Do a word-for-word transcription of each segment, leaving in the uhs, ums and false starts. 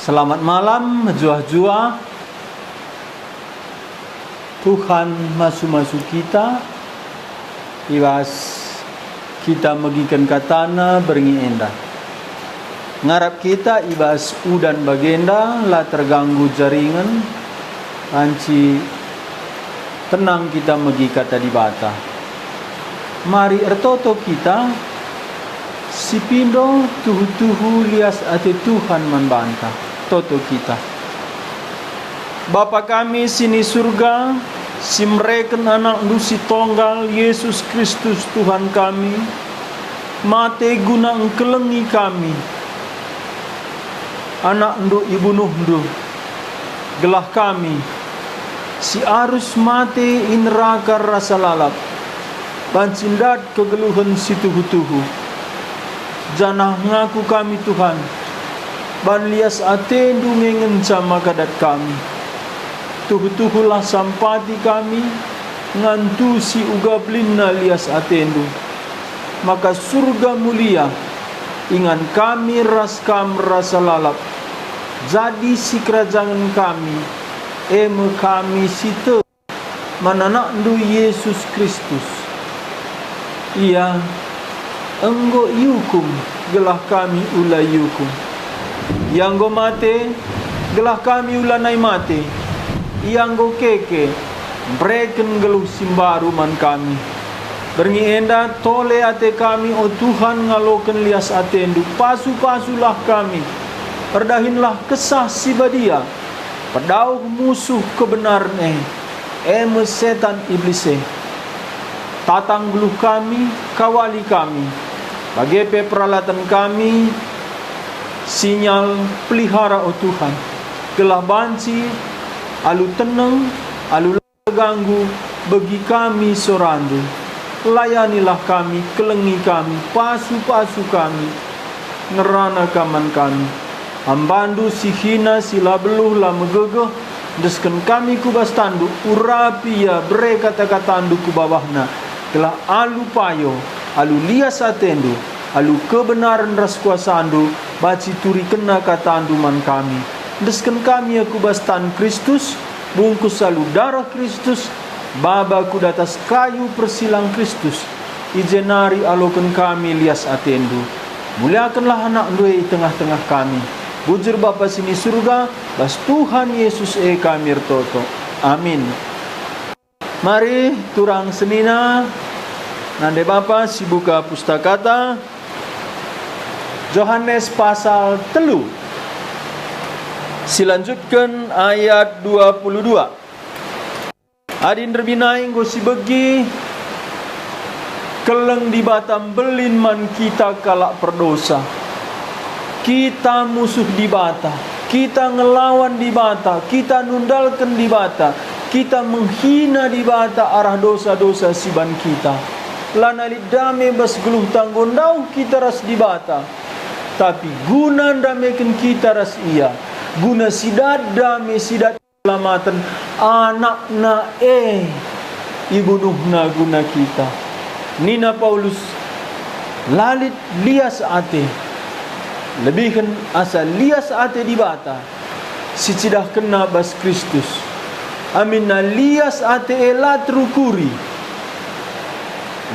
Selamat malam, mejuah-juah. Tuhan masu-masu kita, i bas kita megiken kataNa berngi enda. Ngarap kita i bas udan bagenda la terganggu jaringan, banci tenang kita megi kata Dibata. Mari ertoto kita, sipindo tuhu-tuhu lias ate Tuhan man banta. Toto kita. Bapa kami si ni Surga, si mereken AnakNdu si Tonggal, Yesus Kristus, Tuhan kami, mate guna engkelengi kami. AnakNdu ibunuhNdu, gelah kami, si arus mate i neraka rasa lalap, banci ndat kegeluhen si tuhu-tuhu. Janah ngaku kami, Tuhan, ban lias ateNdu nge ngenca maka dat kami. Tuhu-tuhulah sampati kami, ngantusi uga belinna lias ateNdu, maka Surga mulia ingan kami ras Kam rasa lalap, jadi sikerajangen kami, e me kami si tek man AnakNdu Yesus Kristus. Ia enggo iukum gelah kami ula iukum. Ia enggo mate gelah kami ulanai mate. Ia enggo keke, mbereken nggeluh si mbaru man kami. Berngi enda tole ate kami, o Tuhan, ngaloken lias ateNdu, pasu-pasulah kami. Erdahinlah Kesah Si Badia, pedauh musuh kebenaren e, e me setan Iblis e. Tata nggeluh kami, kawali kami, bage pe peralatan kami, sinyal, pelihara, o Tuhan, gelah banci alu teneng, alu la terganggu, begi kami soraNdu. Layanilah kami, kelengi kami, pasu-pasu kami, ngerana Kam man kami. AmbaNdu si hina, si la beluh, la megegeh, endesken kami ku bas tanNdu, urapi ia, bere kata-kataNdu ku babahna, gelah alu payo, alu lias ateNdu, alu kebenaren ras kuasaNdu, banci turikenna kataNdu man kami. Endesken kami ia ku bas tan Kristus, bungkus alu darah Kristus, baba ku datas kayu persilang Kristus, i je nari aloken kami lias ateNdu. Muliakenlah AnakNdu e i tengah-tengah kami. Bujur Bapa si ni Surga, bas Tuhan Yesus e kami ertoto. Amin. Mari, turang senina, nande bapa si buka pustakata, Johanes pasal telu, silanjutken ayat dua puluh dua. Adi nderbinai enggo sibegi, keleng Dibata mbelin man kita kalak perdosa. Kita musuh Dibata, kita ngelawan Dibata, kita nundalken Dibata, kita menghina Dibata arah dosa-dosa si ban kita. Lanai lit dame bas geluhta enggo ndauh kita ras Dibata, tapi guna ndameken kita ras Ia, guna si dat dame, si dat keselamaten AnakNa e ibunuhNa guna kita. Nina Paulus, "La lit lias ate, lebihen asa lias ate Dibata si cidahkenNa bas Kristus. Aminna lias ate e la terukuri,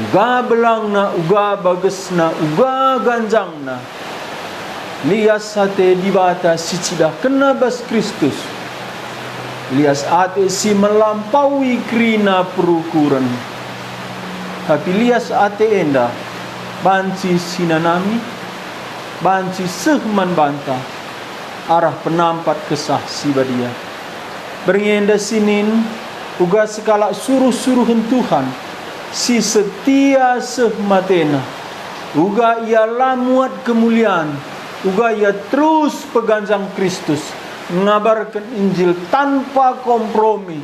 uga belangna, uga bagesna, uga ganjangna." Lias ate Dibata si cidahkenNa bas Kristus, lias ate si melampaui kerina perukuren. Tapi lias ate enda banci sinanami, banci seh man banta arah penampat Kesah Si Badia. Berngi enda sinin, uga sekalak suruh-suruhen Tuhan, si setia seh matena, uga ia la muat kemulian, uga ia terus peganjang Kristus, ngabarken Injil tanpa kompromi,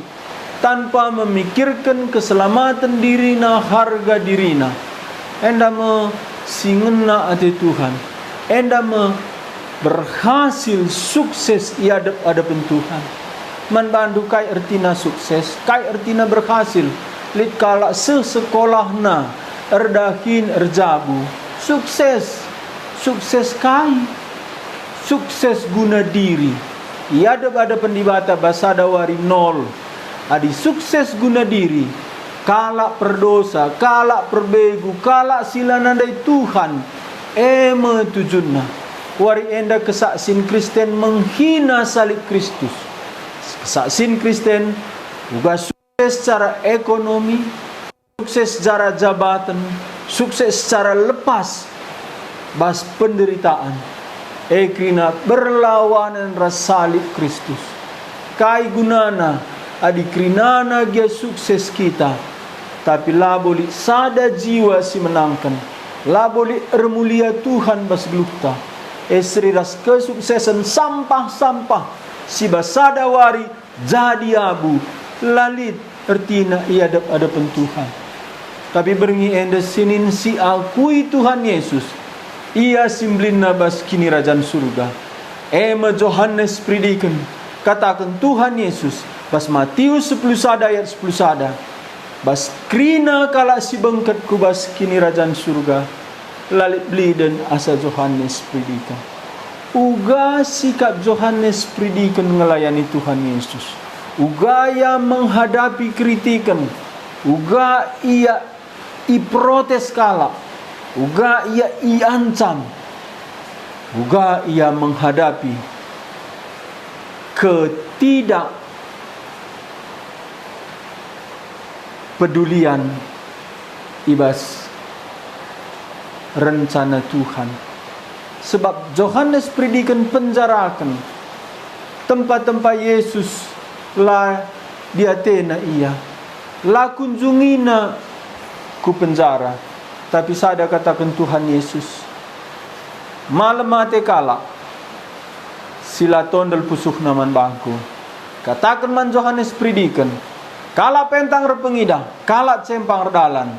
tanpa memikirken keselamaten dirina, harga dirina. Enda me si ngena ate Tuhan. Enda me berhasil, sukses i adep-adepen Tuhan. Man bandu, kai ertina sukses? Kai ertina berhasil? Lit kalak seh sekolahna, erdahin, erjabu. Sukses. Sukses kai? sukses guna diri i adep-adepen Dibata bas sada wari nol. Adi sukses guna diri, kalak perdosa, kalak perbegu, kalak si la nandai Tuhan, e me tujunna. Wari enda kesaksin Kristen menghina salib Kristus. Kesaksin Kristen uga sukses secara ekonomi, sukses secara jabaten, sukses secara lepas bas penderitaan, e kerina berlawanen ras salib Kristus. Kai gunana adi kerinana gia sukses kita, tapi labo lit sada jiwa si menangken, labo lit ermulia Tuhan bas geluhta, e seri ras kesuksesen sampah-sampah si bas sada wari jadi abu, la lit ertina i adep-adepen Tuhan. Tapi berngi enda sinin si akui Tuhan Yesus, ia si mbelinna bas Kinirajan Surga. E me Johanes Peridiken, kataken Tuhan Yesus bas Matius sepuluh sada ayat sepuluh sada, "Bas kerina kalak si bengket ku bas Kinirajan Surga, la lit beliden asa Johanes Peridiken." Uga sikap Johanes Peridiken ngelayani Tuhan Yesus. Uga ia menghadapi kritiken. Uga ia iprotes kalak. Uga ia iancam. Uga ia menghadapi ketidak pedulian i bas rencana Tuhan. Sebab Johanes Peridiken penjaraken tempa-tempa Yesus la diatena ia, la kunjungina ku penjara. Tapi sada kataken Tuhan Yesus, "Malem ate kalak si la tondel pusuhna man bangKu." Kataken man Johanes Peridiken, "Kalak pentang erpengidah, kalak cempang erdalan,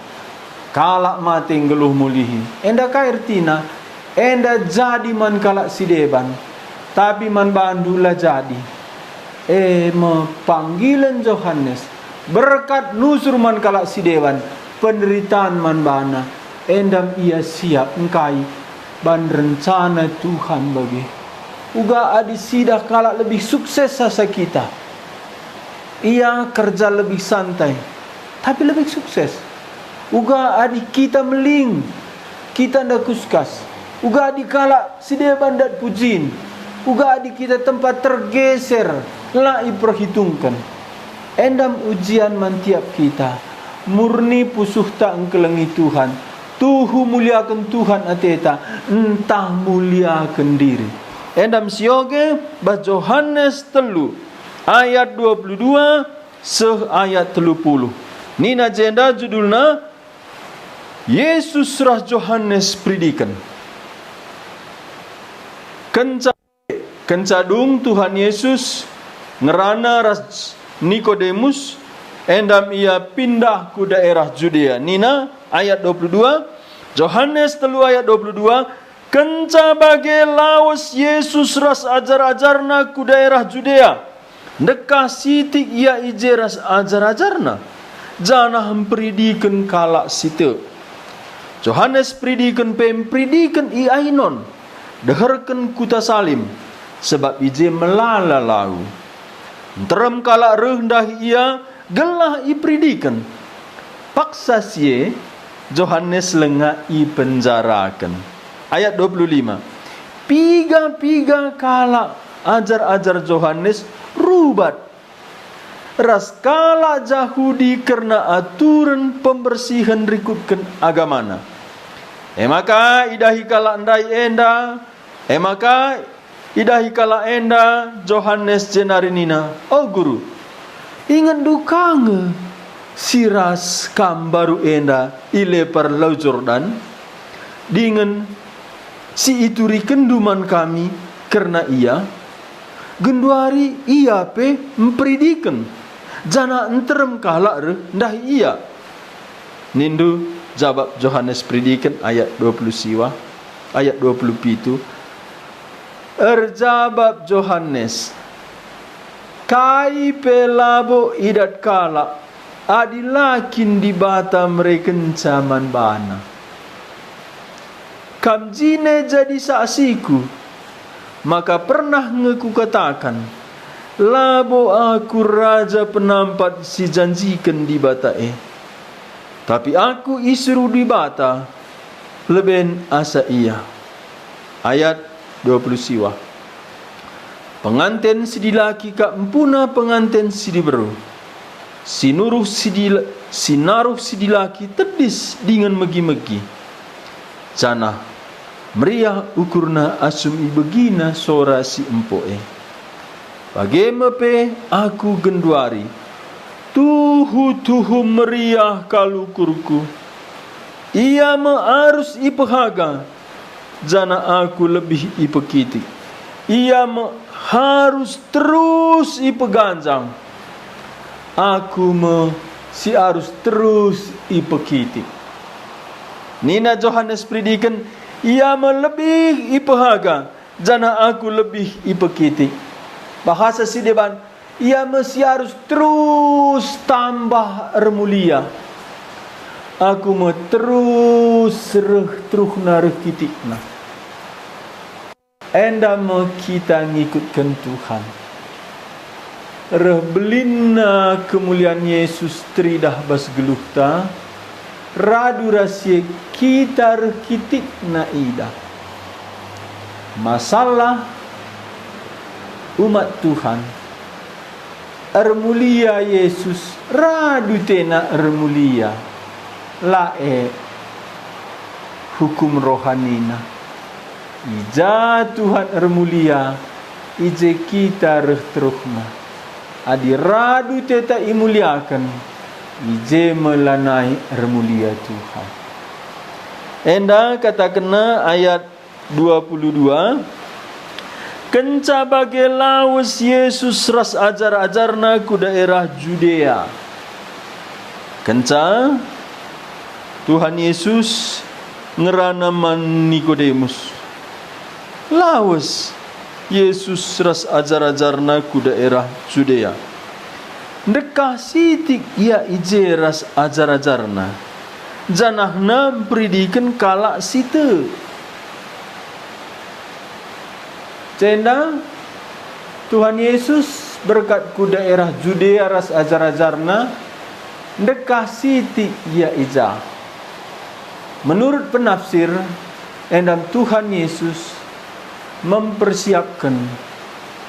kalak mate nggeluh mulihi." Enda kai ertina? Enda jadi man kalak si deban, tapi man bandu la jadi. E me panggilen Johanes, berkat nusur man kalak si deban, penderitaan man bana, endam ia siap engkai ban rencana Tuhan bage. Uga adi sidah kalak lebih sukses asa kita, ia kerja lebih santai, tapi lebih sukses. Uga adi kita meling, kita ndakuskas. Uga adi kalak si deban dat pujin. Uga adi kita tempat tergeser, la iperhitungken. Endam ujian man tiap kita. Murni pusuhta engkelengi Tuhan. Tuhu muliaken Tuhan ateta, ntah muliaken diri. Endam sioge bas Johanes telu ayat dua puluh dua seh ayat telu puluh. Nina jenda judulna, Yesus ras Johanes Peridiken. Kenca, kenca dung Tuhan Yesus ngerana ras Nikodemus, endam ia pindah ku daerah Judea. Nina, ayat dua puluh dua, Johanes telu ayat dua puluh dua, Kenca bage lawes Jesus ras ajar-ajarNa ku daerah Judea. Ndekah sitik Ia i je ras ajar-ajarNa, janah mperidiken kalak si tek. Johanes Peridiken pe mperidiken i Ainon, deherken kuta Salim, sabap i je melala lau. Nterem kalak reh ndahi Ia gelah iperidiken. Paksa si e, Johanes langa ipenjaraken. Ayat dua puluh lima, piga-piga kalak ajar-ajar Johanes rubat ras kalak Jahudi kerna aturen pembersihen rikutken agamana. E maka idahi kalak ndai enda, e maka idahi kalak enda Johanes jenari nina, "O Guru, ingetndu ka nge si ras Kam mbaru enda i lepar Lau Jordan, dingen si iturikenndu man kami kerna Ia? Genduari Ia pe mperidiken, janah nterem kalak reh ndahi Ia." Nindu jabap Johanes Peridiken, ayat dua puluh siwa, ayat dua puluh pitu, erjabap Johanes, "Kai pe labo idat kalak adi la kin Dibata merekenca man bana. Kam jine jadi saksiku, Maka pernah nge kukataken, "Labo aku raja penampat si janjiken Dibata e, tapi aku isuruh Dibata leben asa ia." Ayat dua puluh siwa. Penganten si dilaki kap mpuna penganten si diberu. Si nuruh si dil-, si naruh si dilaki tedis dingen megi-megi, janah meriah ukurna asum ibegina sora si empo e. Bage me pe aku genduari, tuhu-tuhu meriah kal ukurku. Ia me arus ipehaga, janah aku lebih ipekitik. Ia me harus terus ipeganjang. Aku me si arus terus ipekitik. Nina Johanes Peridiken, "Ia me lebih ipehaga, janah aku lebih ipekitik." Bahasa si deban, "Ia me si arus terus tambah ermulia. Aku me terus reh teruhna reh kitikna." Enda me kita ngikutken Tuhan. Reh belinna kemulian Yesus teridah bas geluhta, radu ras si e kita reh kitikna idah. Masalah umat Tuhan, ermulia Yesus, radu tena ermulia, la e hukum rohanina. I ja Tuhan ermulia, i je kita reh teruhna. Adi radu teta imuliaken, i je me lanai ermulia Tuhan. Enda katakenna ayat dua puluh dua, kenca bage lawes Jesus ras ajar-ajarNa ku daerah Judea. Kenca Tuhan Yesus ngerana man Nikodemus. Lawes Jesus ras ajar-ajarNa ku daerah Judea. Ndekah sitik Ia i je ras ajar-ajarNa, janahNa mperidiken kalak si tek. Jenda Tuhan Yesus berkat ku daerah Judea ras ajar-ajarNa, ndekah sitik Ia i ja. Menurut penafsir, enda Tuhan Yesus mempersiapken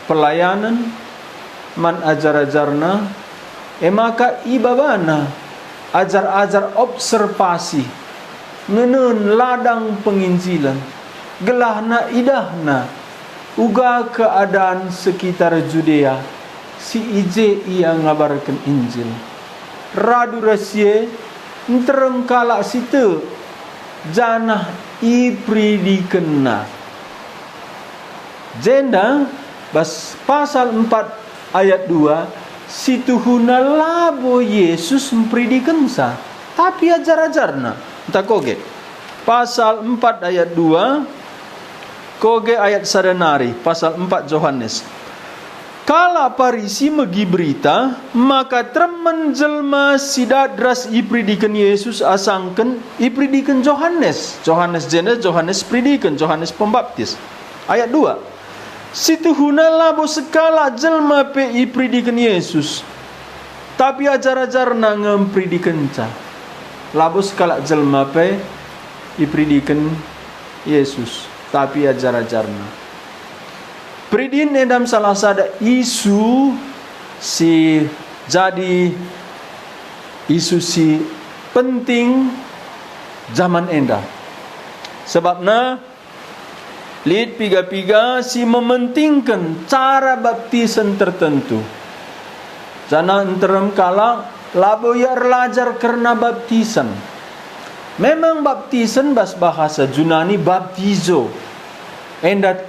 pelayanen man ajar-ajarNa, e maka ibabaNa ajar-ajar observasi ngenen ladang penginjilen, gelahna idahNa uga keadaan sekitar Judea si i je Ia ngabarken Injil. Radu ras si e, nterem kalak si tek, janah iperidikenNa. Jenda bas pasal empat ayat dua, situhuna labo Yesus mperidikenca, tapi ajar-ajarNa. Enta koge. Pasal empat ayat dua, koge ayat sada nari, pasal empat Johanes. Kalak Parisi megi berita maka teremen jelma si dat ras iperidiken Yesus asangken iperidiken Johanes. Johanes jenda Johanes Peridiken, Johanes Pembaptis. Ayat dua, situhuna labo sekalak jelma pe iperidiken Yesus, tapi ajar-ajarNa nge mperidikenca. Labo sekalak jelma pe iperidiken Yesus, tapi ajar-ajarNa. Peridin enda me salah sada isu si jadi isu si penting jaman enda. Sebabna lit piga-piga si mementingken cara baptisen tertentu. Janah nterem kalak labo ia erlajar kerna baptisen. Memang baptisen bas bahasa Junani baptizo, enda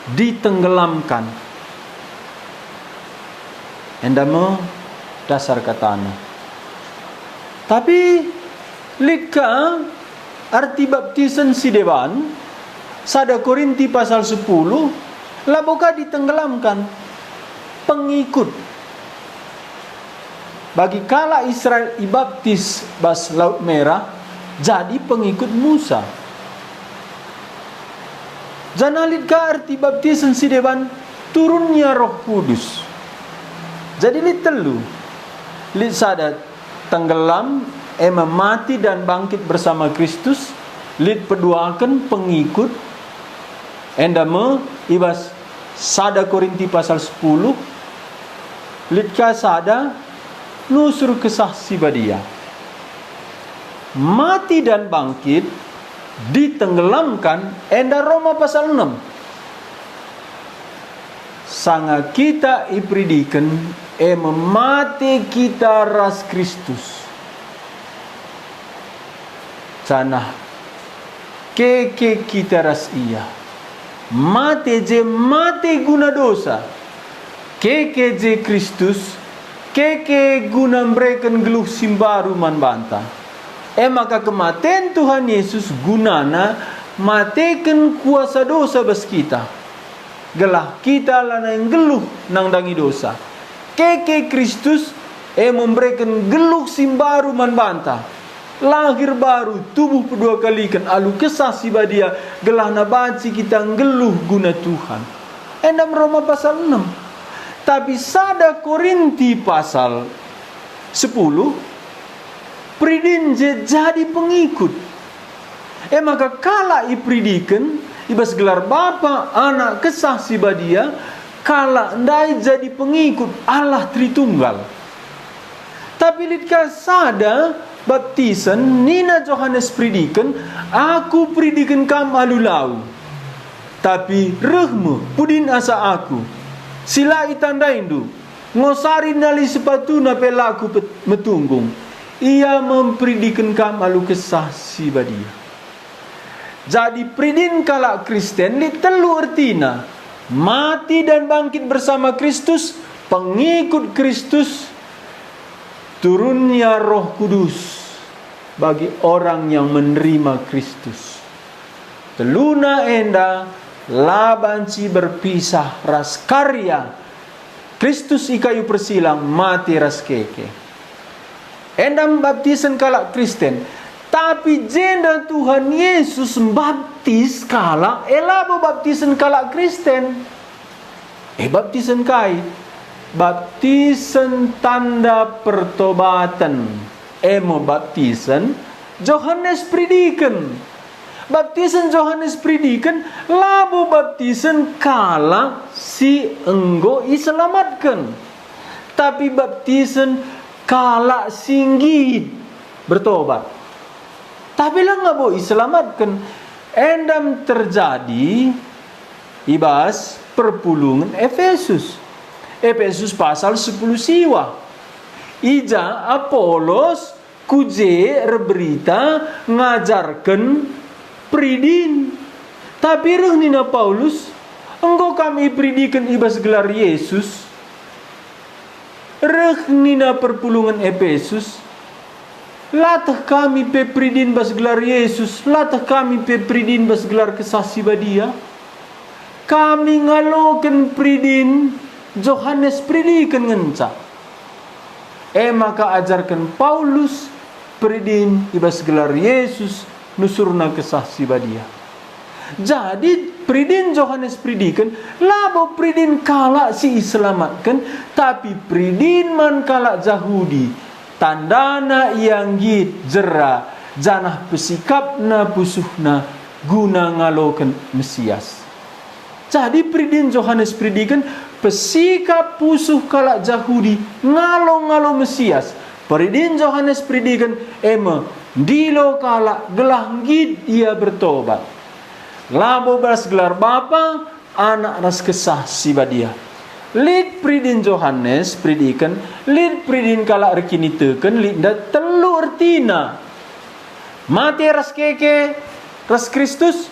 ditenggelamkan. Enda me dasar katana. Tapi lit ka arti baptisen si deban, sada Korinti pasal sepuluh, labo ka ditenggelamkan, pengikut. Bagi kalak Israel ibaptis bas Laut Merah, jadi pengikut Musa. Janah lit ka erti baptisen si deban turunnya Roh Kudus. Jadi lit telu. Lit sada tenggelam, e me mati dan bangkit bersama Kristus, lit peduaken pengikut, enda me i bas sada Korinti pasal sepuluh, lit ka sada nusur Kesah Si Badia. Mati dan bangkit, ditenggelamkan, enda Roma pasal enem. Sanga kita iperidiken, e me mate kita ras Kristus, janah keke kita ras Ia. Mate je mate guna dosa, keke je Kristus, keke guna mbereken geluh si mbaru man banta. E maka kematen Tuhan Yesus gunana mateken kuasa dosa bas kita, gelah kita lanai nggeluh nandangi dosa. Keke Kristus, e me mbereken geluh si mbaru man banta. Lahir baru, tubuh pedua kaliken alu Kesah Si Badia, gelah banci kita nggeluh guna Tuhan. Enda me Roma pasal enem. Tapi sada Korinti pasal sepuluh, peridin je jadi pengikut. E maka kalak iperidiken i bas gelar Bapa, Anak, Kesah Si Badia, kalak ndai jadi pengikut Allah Tritunggal. Tapi lit ka sada baptisen, nina Johanes Peridiken, "Aku peridiken kam alu lau. Tapi reh me pudin asa aku, si la itandaindu, ngosari nali sepatuna pe la kupet-, metunggung. Ia me mperidiken kam alu Kesah Si Badia." Jadi peridin kalak Kristen lit telu ertina: mati dan bangkit bersama Kristus, pengikut Kristus, turunnya Roh Kudus bagi orang yang menerima Kristus. Teluna enda la banci berpisah ras karya Kristus i kayu persilang, mate ras keke. Enda baptisen kalak Kristen, tapi jenda Tuhan Yesus mbaptis kalak, e labo baptisen kalak Kristen. E baptisen kai? Baptisen tanda pertobaten, e me baptisen Johanes Peridiken. Baptisen Johanes Peridiken labo baptisen kalak si enggo iselamatken, tapi baptisen kalak si nggit bertobat, tapi langa bo iselamatken. Enda me terjadi i bas perpulungen Epesus. Epesus pasal sepuluh siwa. I ja Apolos ku je erberita ngajarken peridin. Tapi reh nina Paulus, "Enggo kam iperidiken i bas gelar Yesus." Reh nina perpulungen Epesus, "Lateh kami pe peridin bas gelar Yesus, lateh kami pe peridin bas gelar Kesah Si Badia. Kami ngaloken peridin Johanes Peridiken ngenca." E maka ajarken Paulus peridin i bas gelar Yesus nusurna Kesah Si Badia. Jadi, peridin Johanes Peridiken labo peridin kalak si iselamatken, tapi peridin man kalak Jahudi. Tandana ia nggit jera, janah pesikapna pusuhna guna ngaloken Mesias. Jadi peridin Johanes Peridiken pesikap pusuh kalak Jahudi ngalo-ngalo Mesias. Peridin Johanes Peridiken e me ndilo kalak gelah nggit ia bertobat. Labo bas gelar Bapa, Anak ras Kesah Si Badia. Lit peridin Johanes Peridiken, lit peridin kalak erkiniteken, lit ndai telu ertina. Mate ras keke ras Kristus,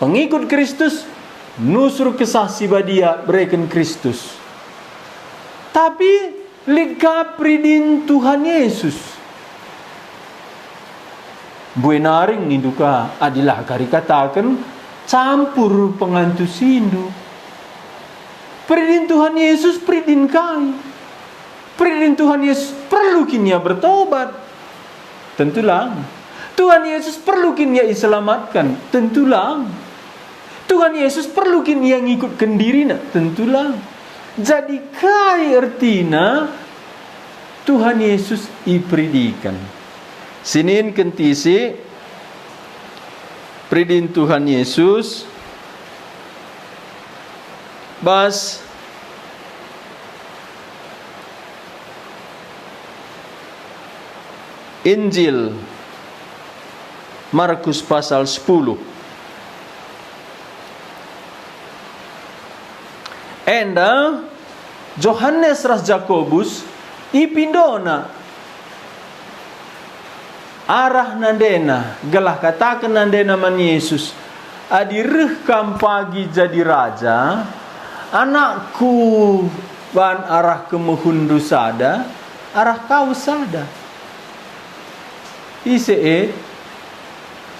pengikut Kristus, nusur Kesah Si Badia bereken Kristus. Tapi lit ka peridin Tuhan Yesus. Mbue nari nindu ka, adi la kari kataken, campur pengantusindu. Peridin Tuhan Yesus peridin kai? Peridin Tuhan Yesus perlu kin ia bertobat? Tentu lang. Tuhan Yesus perlu kin ia iselamatken? Tentu lang. Tuhan Yesus perlu kin ia ngikutken dirina? Tentulah. Jadi kai ertina Tuhan Yesus iperidiken? Sinin kentisi peridin Tuhan Yesus bas Injil Markus pasal sepuluh. Enda Johanes ras Jakobus ipindona arah nandena, gelah kataken nandena man Jesus, "Adi reh Kam pagi jadi Raja, anakku ban arah kemehunndu sada, arah Kau sada." Ise e?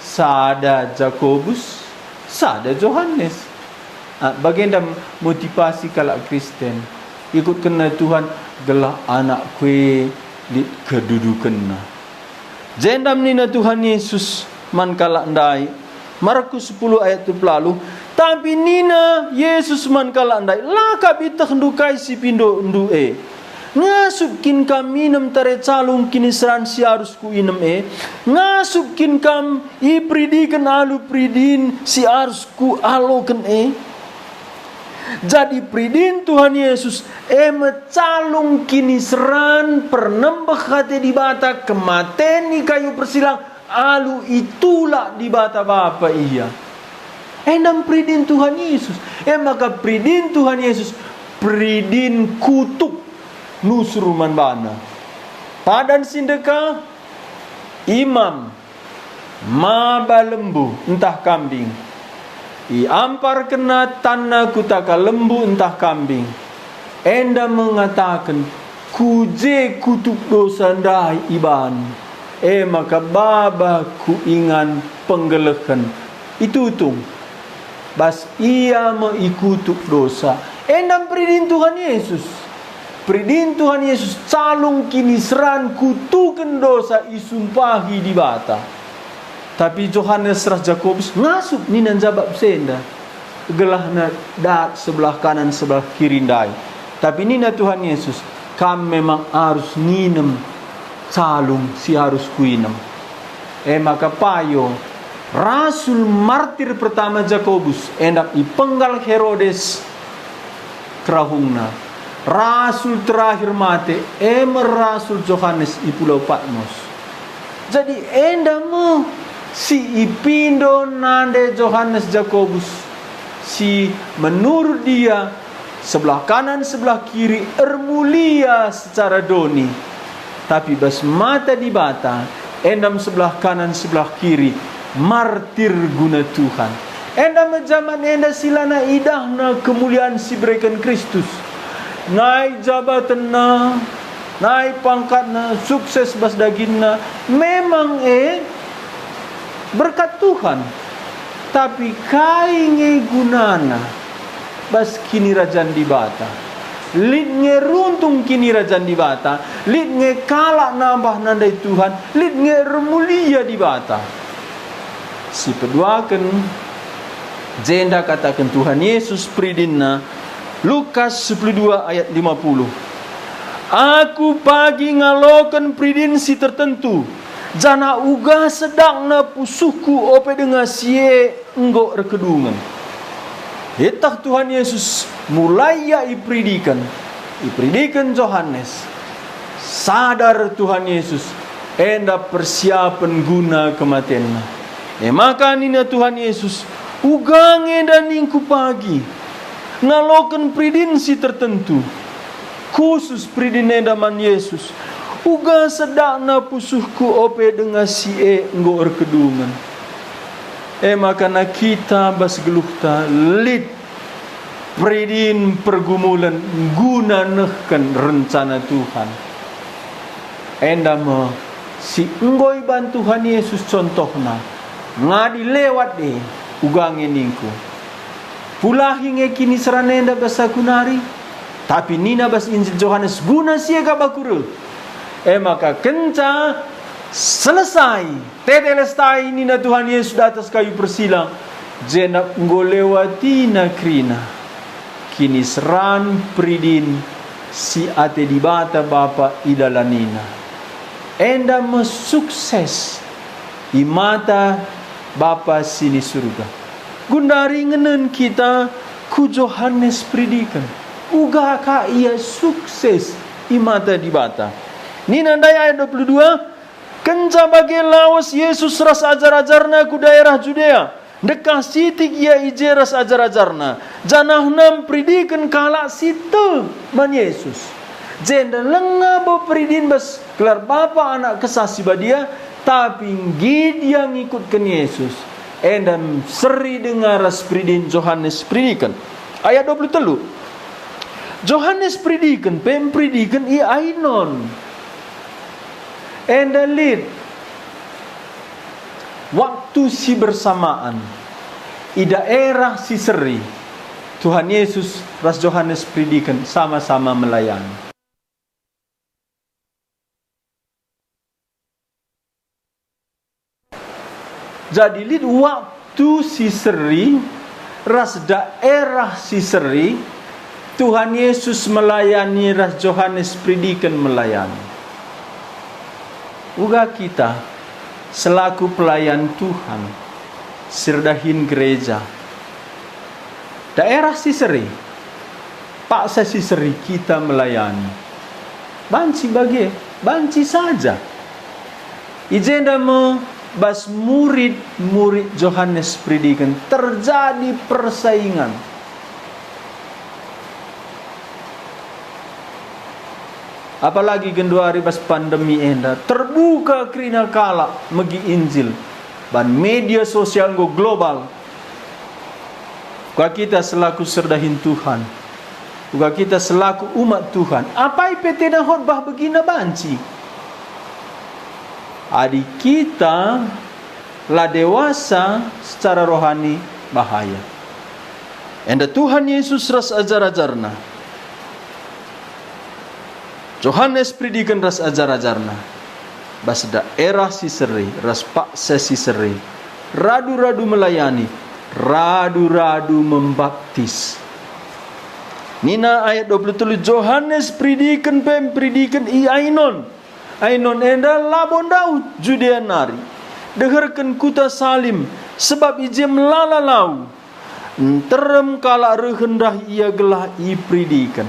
Sada Jakobus, sada Johanes. Ah, bagenda motivasi kalak Kristen. Ikutkenna Tuhan gelah anakku e lit kedudukenna. Jenda nina Tuhan Yesus man kalak ndai, Markus sepuluh ayat dua puluh waluh, tapi nina Yesus man kalak ndai, "La kap ietehndu kai si ipindondu e? Ngasup kin kam minem tare calung kiniseran si arus kuinem e? Ngasup kin kam iperidiken alu peridin si arus kualoken e?" Jadi peridin Tuhan Yesus e me calung kiniseran pernembeh ate Dibata, kematen i kayu persilang alu itulak Dibata Bapa ia. Enda me peridin Tuhan Yesus. E maka peridin Tuhan Yesus, peridin kutuk nusur man bana. Padan si ndekah, imam maba lembu ntah kambing. Iamparkenna tanna kutaka lembu ntah kambing. Enda me ngataken, "Ku je kutuk dosa ndai iban, e maka baba ku ingan penggelehen." Itutung. Bas ia me ikutuk dosa. Enda me peridin Tuhan Yesus. Peridin Tuhan Yesus calung kiniseran kutuken dosa isumpahi Dibata. Tapi Johanes ras Jakobus ngasup nina njabap senda, gelahna dat sebelah kanan sebelah kiri ndai. Tapi nina Tuhan Yesus, "Kam memang arus nginem calung si arus kuinem." E maka payo, rasul martir pertama Jakobus, enda ipenggal Herodes kerahungna. Rasul terakhir mate, e me rasul Johanes i Pulau Patmos. Jadi enda me si ipindo nande Johanes Jakobus, si menurut dia sebelah kanan, sebelah kiri ermulia secara doni. Tapi bas mata Dibata, enda me sebelah kanan, sebelah kiri, martir guna Tuhan. Enda me jaman enda si lanai idahna kemulian si ibereken Kristus. Nai jabatenna, nai pangkatna, sukses bas daginna, memang e, berkat Tuhan. Tapi kai nge gunana bas Kinirajan Dibata? Lit nge runtung Kinirajan Dibata, lit nge kalak nambah nandai Tuhan, lit nge ermulia Dibata. Si peduaken, jenda kataken Tuhan Yesus peridinna, Lukas sepuluh dua ayat lima puluh, "Aku pagi ngaloken peridin si tertentu, janah uga sedakna pusuhku ope denga si e enggo erkedungen." Ieteh Tuhan Yesus, mulai ia iperidiken, iperidiken Johanes. Sadar Tuhan Yesus, enda persiapen guna kematenNa. E maka nina Tuhan Yesus, "Uga nge enda ningku pagi, ngaloken peridin si tertentu." Khusus peridin enda man Yesus, "Uga sedakna pusuhku ope denga si e enggo erkedungen." E maka na kita bas geluhta lit peridin pergumulen guna nehken rencana Tuhan. Enda me si enggo iban Tuhan Yesus contohna, ngadi lewat e, uga nge ningku, "Pulahi nge kiniseran enda bas aku nari." Tapi nina bas Injil Johanes, "Guna si e kap aku reh." E maka kenca selesai, tetelestai nina Tuhan Yesus di atas kayu persilang, Jenap enggo lewatina kerina kiniseran peridin si ate Dibata Bapa idalanina. Enda me sukses i mata Bapa si ni Surga. Gundari ngenen kita ku Johanes Peridiken. Uga ka ia sukses i mata Dibata. Nina ndai ayat dua puluh dua, kenca bage lawes Jesus ras ajar-ajarNa ku daerah Judea, ndekah sitik ia i je ras ajar-ajarNa, janahna mperidiken kalak si tek man Jesus. Jenda langa bo peridin bas gelar Bapa, Anak, Kesah Si Badia, tapi nggit ia ngikutken Jesus. Enda seri denga ras peridin Johanes Peridiken. Ayat dua puluh telu. Johanes Peridiken pe mperidiken i Ainon. Enda lit waktu si bersamaan i daerah si seri, Tuhan Yesus ras Johanes Peridiken sama-sama melayani. Jadi lit waktu si seri ras daerah si seri, Tuhan Yesus melayani ras Johanes Peridiken melayani. Uga kita selaku pelayan Tuhan, si erdahin gereja, daerah si seri, paksa si seri kita melayani. Banci bage, banci saja. I jenda me bas murid-murid Johanes Peridiken terjadi persaingan. Apalagi genduari bas pandemi enda, terbuka kerina kalak megi Injil. Ban media sosial enggo global. Uga kita selaku si erdahin Tuhan, uga kita selaku umat Tuhan, apai pe tena khotbah begina banci. Adi kita la dewasa secara rohani, bahaya. Enda Tuhan Yesus ras ajar-ajarNa, Johanes Peridiken ras ajar-ajarna, bas daerah si seri ras paksa si seri, radu-radu melayani, radu-radu membaptis. Nina ayat dua puluh telu, Johanes Peridiken pe mperidiken i Ainon. Ainon enda labo ndauh Judea nari, deherken kuta Salim, sebab i je melala lau. Nterem kalak rehen ndahi ia gelah iperidiken.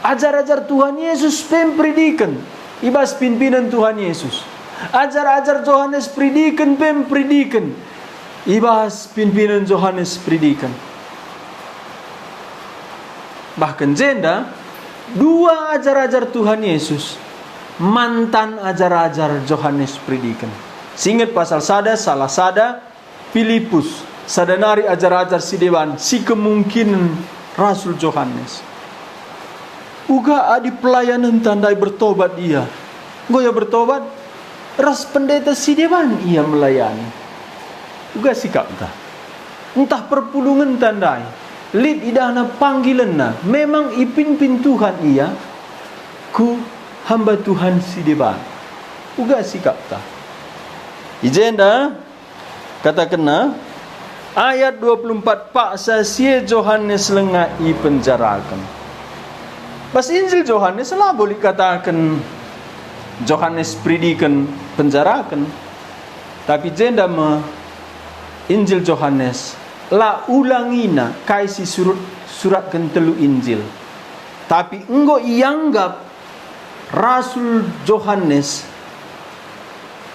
Ajar-ajar Tuhan Yesus pe mperidiken i bas pinpinen Tuhan Yesus. Ajar-ajar Johanes Peridiken pe mperidiken i bas pinpinen Johanes Peridiken. Bahken jenda, dua ajar-ajar Tuhan Yesus mantan ajar-ajar Johanes Peridiken. Singet pasal sada, salah sada, Pilipus, sada nari ajar-ajar si deban si kemungkinen Rasul Johanes. Uga adi pelayanenta ndai bertobat ia, enggo ia bertobat, ras pendeta si deban ia melayani. Uga sikapta. Ntah perpulungenta ndai, lit idahna panggilenna, memang ipinpin Tuhan ia ku hamba Tuhan si deban. Uga sikapta. I jenda, katakenna, ayat dua puluh empat, paksa si e Johanes langa ipenjaraken. Bas Injil Johanes labo lit kataken Johanes Peridiken penjaraken, tapi jenda me Injil Johanes, la ulangina kai si surut, suratken telu Injil, tapi enggo ianggap Rasul Johanes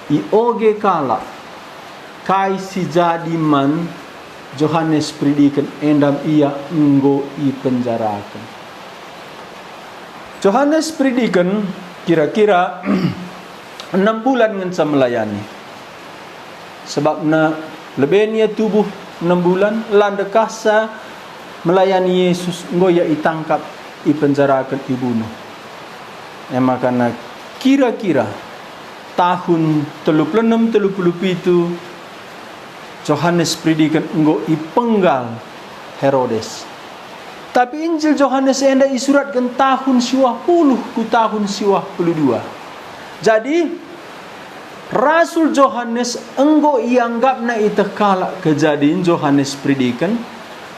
ioge kalak kai si jadi man Johanes Peridiken, enda ia enggo ipenjaraken. Johanes Peridiken kira-kira enam bulan ngenca melayani. Sebabna leben ia tubuh enem bulan, la ndekahsa melayani Yesus, enggo ia itangkap, ipenjaraken, ibunuh. E makana kira-kira tahun telu puluh enem, telu puluh pitu, Johanes Peridiken enggo ipenggal Herodes. Tapi Injil Johanes enda isuratken tahun siwah puluh ku tahun siwah puluh dua. Jadi, Rasul Johanes enggo ianggapna iteh kalak kejadin Johanes Peridiken,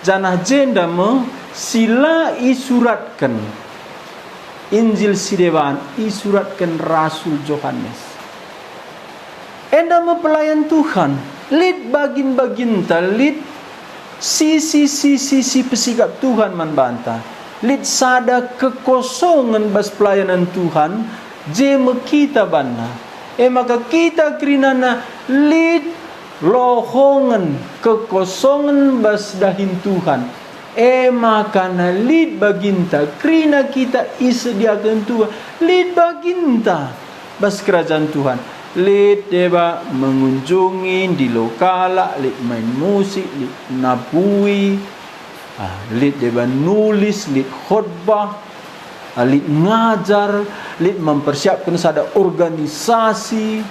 janah jenda me si la isuratken Injil si deban, isuratken Rasul Johanes. Enda me pelayan Tuhan, lit bagin-baginta, lit sisi-sisi si pesikap Tuhan man banta. Lit sada kekosongen bas pelayanan Tuhan, je me kita banna. E maka kita kerinana lit lohongen kekosongen bas dahin Tuhan. E maka na lit baginta, kerina kita isediaken Tuhan, lit baginta bas kerajan Tuhan. Lit deba mengunjungi, ndilo kalak, lit main musik, lit nabui, ah, lit deba nulis, lit khotbah, ah, lit ngajar, lit mempersiapken sada organisasi,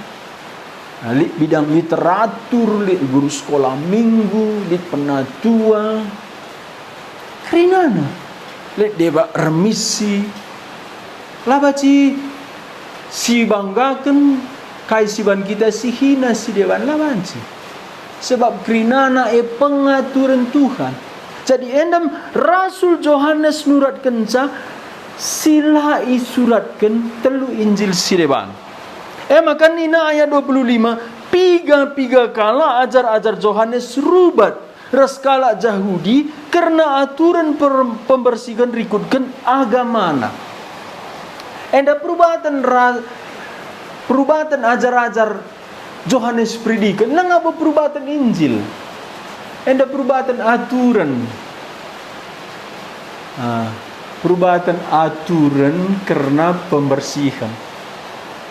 ah, lit bidang literatur, lit guru sekolah minggu, lit penatua. Kerinana, lit deba ermisi, la banci sibanggaken kai si ban kita si hina si deban, la banci. Sebab kerinana e pengaturen Tuhan. Jadi endam Rasul Johanes nuratkenca si la isuratken telu Injil si deban. E maka nina ayat dua puluh lima, piga-piga kalak ajar-ajar Johanes rubat ras kalak Jahudi kerna aturen per-, pembersihen rikutken agamana. Enda perubaten ra-, perubaten ajar-ajar Johanes Peridiken, langa bo perubaten Injil. Enda perubaten aturen. Ah, perubaten aturen kerna pembersihen.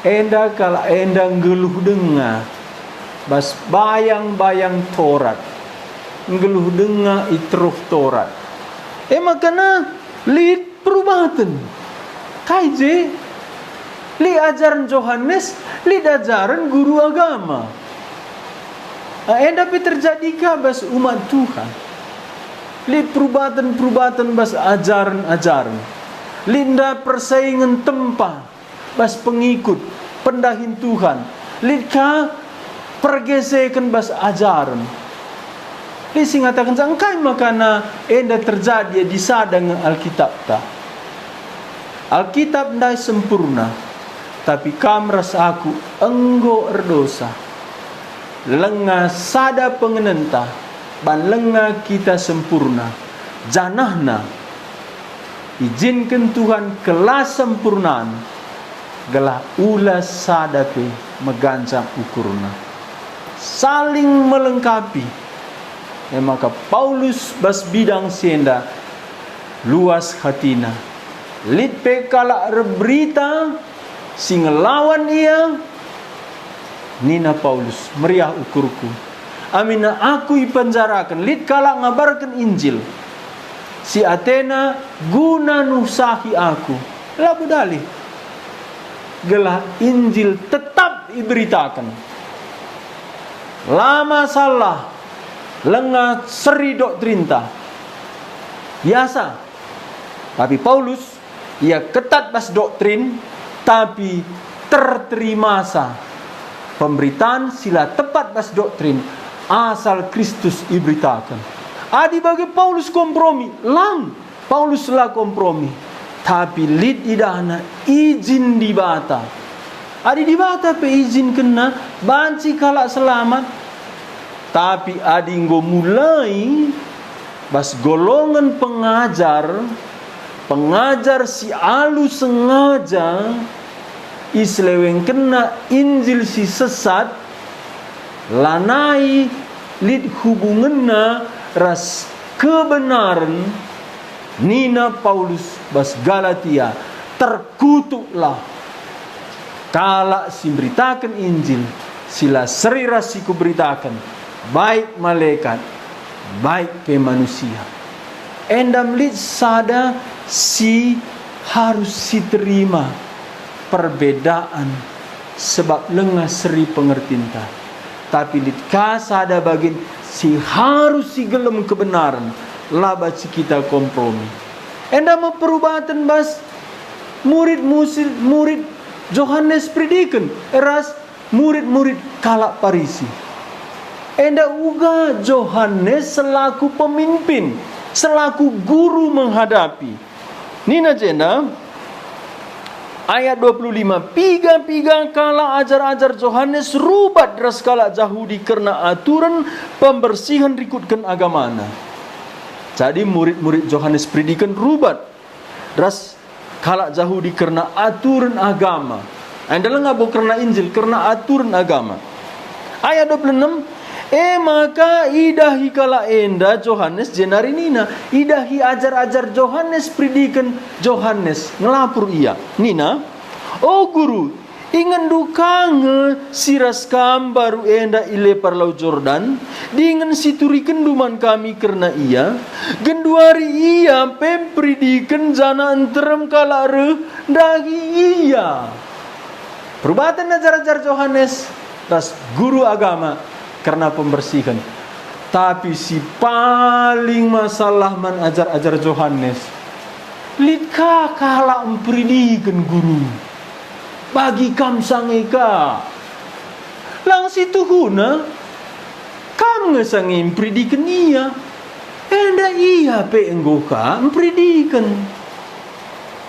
Enda kalak enda nggeluh denga bas bayang-bayang Torat, nggeluh denga i teruh Torat. E maka na lit perubaten. Kai je? Lit ajaren Johanes, lit ajaren guru agama. Ah, enda pe terjadi ka bas umat Tuhan. Lit perubaten-perubaten bas ajaren-ajaren. Lit nda persaingen tempa bas pengikut, pendahin Tuhan. Lit ka pergeseken bas ajaren. Lit si ngatakenca, engkai makana enda terjadi adi sada nge Alkitapta? Alkitab ndai sempurna, tapi kam ras aku enggo erdosa. Lenga sada pengenenta, ban lenga kita sempurna, janahna ijinken Tuhan kelasempurnan, gelah ula sada pe meganjang ukurna. Saling melengkapi. E maka Paulus bas bidang si enda luas hatina. Lit pe kalak erberita si ngelawan ia, nina Paulus, "Meriah ukurku. Aminna aku ipenjaraken, lit kalak ngabarken Injil si atena guna nuhsahi aku." Labo dalih. Gelah Injil tetap iberitaken. La masalah, lenga seri doktrinta. Biasa. Tapi Paulus, ia ketat bas doktrin, tapi terterimasa pemberitaan si la tepat bas doktrin asal Kristus iberitaken. Adi bage Paulus kompromi, lang. Paulus la kompromi, tapi lit idahna ijin Dibata. Adi Dibata pe ijinkenna banci kalak selamat, tapi adi enggo mulai bas golongen pengajar, pengajar si alu sengaja iselewengkenna Injil si sesat, lanai lit hubungenna ras kebenaren, nina Paulus bas Galatia, "Terkutuklah kalak si mberitaken Injil si la seri ras si kuberitaken, baik malekat, baik pe manusia." Endam lit sada si harus siterima, perbedaan, sebab lenga seri pengertinta. Tapi lit ka sada bagin si harus sigelem kebenaren, la banci kita kompromi. Enda me perubaten bas murid musil, murid Johanes Peridiken ras murid-murid kalak Parisi. Enda uga Johanes selaku pemimpin, selaku guru menghadapi. Nina jenda, ayat dua puluh lima, "Piga-piga kalak ajar-ajar Johanes rubat ras kalak Jahudi kerna aturen pembersihen rikutken agamana." Jadi murid-murid Johanes Peridiken rubat ras kalak Jahudi kerna aturen agama. Enda langa bo kerna Injil, kerna aturen agama. Ayat dua puluh enam, "E maka idahi kalak enda Johanes jenari nina, idahi ajar-ajar Johanes Peridiken Johanes, ngelapur ia, nina, 'O Guru, ingetndu ka nge si ras kam mbaru enda i lepar Lau Jordan, dingen si turikenndu man kami kerna ia? Genduari ia pe mperidiken janah nterem kalak reh ndahi ia.'" Perubaten ajar-ajar Johanes ras guru agama kerna pembersihen. Tapi si paling masalah man ajar-ajar Johanes, "Lit ka kalak mperidiken Guru. Bagi kam sange ka. Lang situhuna, kam nge sange mperidiken ia. Enda ia pe enggo ka mperidiken."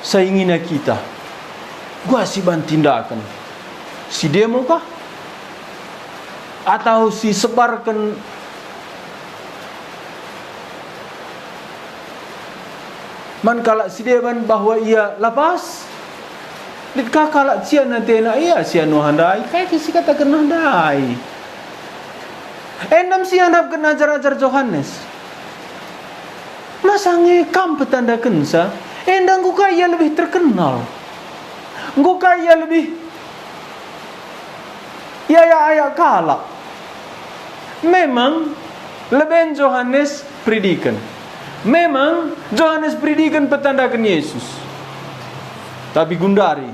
Saingina kita, uga si banci tindaken. Si demo kah? Atau si sebarken man kalak si deban bahwa ia la pas? Lit ka kalak cian atena ia si anuah ndai, kai kin si katakenna ndai? Enda me si iarapken ajar-ajar Johanes. Masa nge kam petandakenca? Enda enggo ka ia lebih terkenal. Enggo ka ia lebih iayak-ayak kalak. Memang leben Johanes Peridiken. Memang Johanes Peridiken petandaken Yesus. Tapi gundari,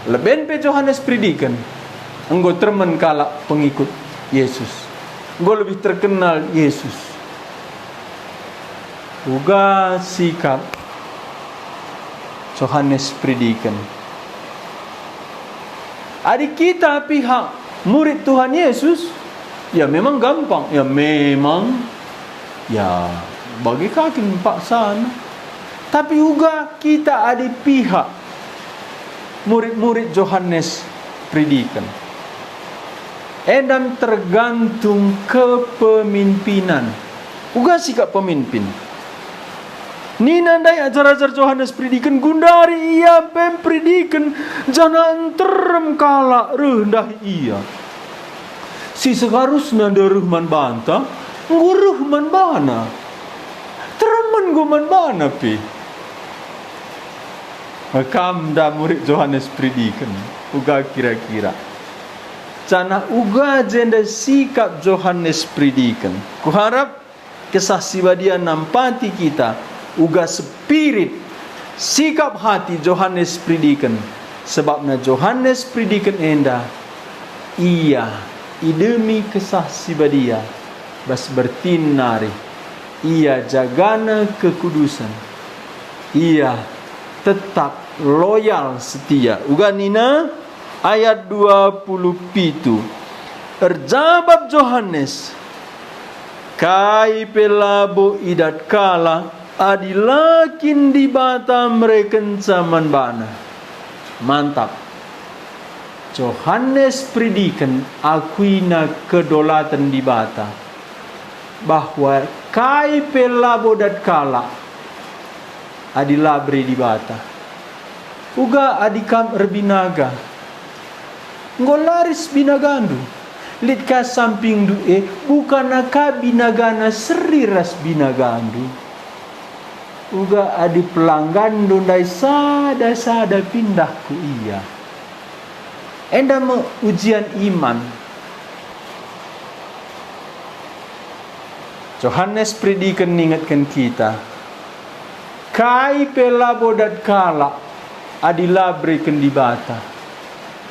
leben pe Johanes Peridiken enggo termen kalak pengikut Yesus. Enggo lebih terkenal Yesus. Uga sikap Johanes Peridiken. Adi kita pihak murid Tuhan Yesus, ya memang gampang, ya memang, ya bage ka kin paksana. Tapi uga kita adi pihak murid-murid Johanes Peridiken. Enda me tergantung kepemimpinan. Uga sikap pemimpin. Nina ndai ajar-ajar Johanes Peridiken, gundari ia pe mperidiken, janah nterem kalak reh ndahi ia. Si seharusna nda reh man banta, enggo reh man bana. Teremen enggo man bana pe. Kam nda murid Johanes Peridiken, uga kira-kira. Janah uga jenda sikap Johanes Peridiken. Kuharap Kesah Si Badia nampati kita uga spirit, sikap hati Johanes Peridiken. Sebabna Johanes Peridiken enda, ia idemi Kesah Si Badia bas bertin nari. Ia jagana kekudusen. Ia tetap loyal setia. Uga nina ayat dua puluh pitu, erjabap Johanes, "Kai pe labo idat kalak adi la kin Dibata merekenca man bana." Mantap. Johanes Peridiken akuina kedaulaten Dibata, bahwa kai pe labo dat kalak adi la bere Dibata. Uga adi kam erbinaga, enggo laris binagandu. Lit ka sampingndu e, bukanna ka binagana seri ras binagandu. Uga adi pelangganndu ndai sada-sada pindah ku ia. Enda me ujian iman. Johanes Peridiken ningetken kita, kai pe labo dat kalak adi la bereken Dibata.